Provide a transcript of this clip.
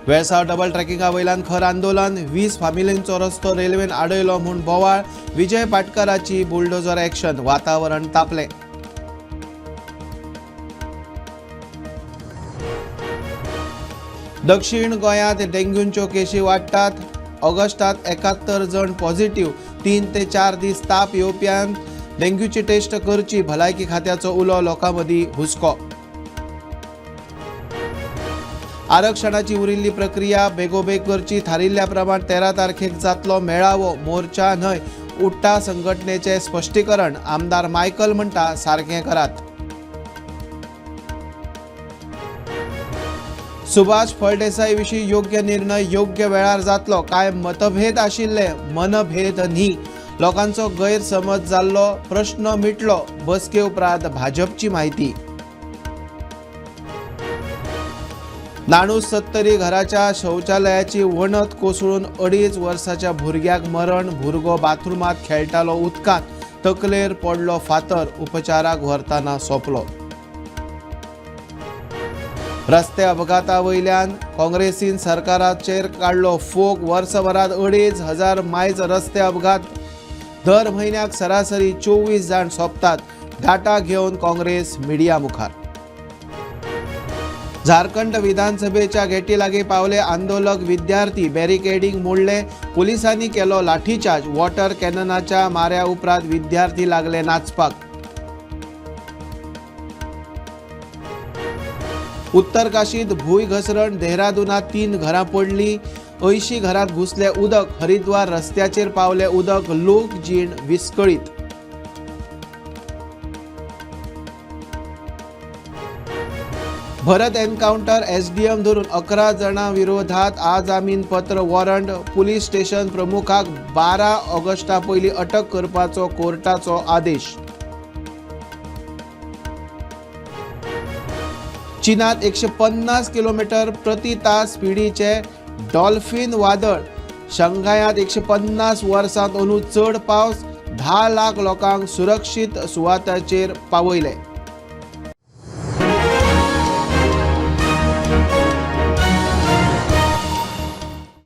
Velsao double ट्रॅकिंगा वयल्यान खर आंदोलन. 20 फामिलींचो रस्तो रेल्वेन आडयलो म्हूण बोवाळ. विजय पाटकाराची बुलडोझर ॲक्शन. वातावरण तापलें. दक्षिण गोंयांत डेंग्यूच्यो केशी वाडटात. ऑगस्टात 71 जण पॉझिटिव्ह. 3 ते 4 दीस ताप येवप्यान डेंग्यूची टेस्ट करची. भलायकी खात्याचो उलो. लोकां मदीं हुस्को. आरक्षणाची उरिल्ली प्रक्रिया बेगोबेग करची. थारिल्ल्या प्रमाण 13 तारखेक जातलो मेळावो, मोर्चा न्हय. उट्टा संघटनेचे स्पश्टीकरण. आमदार मायकल म्हणटा सारकें करात. सुभाष फळदेसाय विशीं योग्य निर्णय योग्य वेळार जातलो. कांय मतभेद आशिल्ले, मनभेद न्ही. लोकांचो गैरसमज जाल्लो प्रश्न मिटलो. बसके उपरांत भाजपची म्हायती. नाणूस सत्तरी घराच्या शौचालयाची वणत कोसळून 2.5 वर्साच्या भुरग्याक मरण. भुरगो बाथरुमांत खेळटालो उदकांत, तकलेर पडलो फातर, उपचाराक व्हरतना सोंपलो. रस्ते अपघाता वयल्यान काँग्रेसीन सरकाराचेर काडलो फोग. वर्सभरात 2500 मायज रस्ते अपघात. दर म्हयन्याक सरासरी 24 जाण सोंपतात. डाटा घेवन काँग्रेस मिडिया मुखार. झारखंड विधानसभेच्या गेटी लागीं पावले आंदोलक विद्यार्थी. बॅरिकेडिंग मोडले. पुलिसांनी केलो लाठीचार्ज. वॉटर कॅननाच्या माऱ्या उपरांत विद्यार्थी लागले नाचपाक. उत्तरकाशींत भूंय घसरण. देहरादूनात 3 घरां पडलीं. 80 घरांत घुसले उदक. हरिद्वार रस्त्याचेर पावले उदक. लोक जीण विस्कळीत. भरत एन्काउंटर एसडीएम धरून 11 जाणां विरोधात आजामीन पत्र वॉरंट. पुलीस स्टेशन प्रमुखाक 12 ऑगस्टा पयलीं अटक करपाचो कोर्टाचो आदेश. चीनात 150 किलोमीटर प्रति तास स्पिडीचे डॉल्फिन वादळ. शंघायांत 150 वर्सांत अंदू चड पावस. 10 लाख लोकांक सुरक्षीत सुवाताचेर पावयले.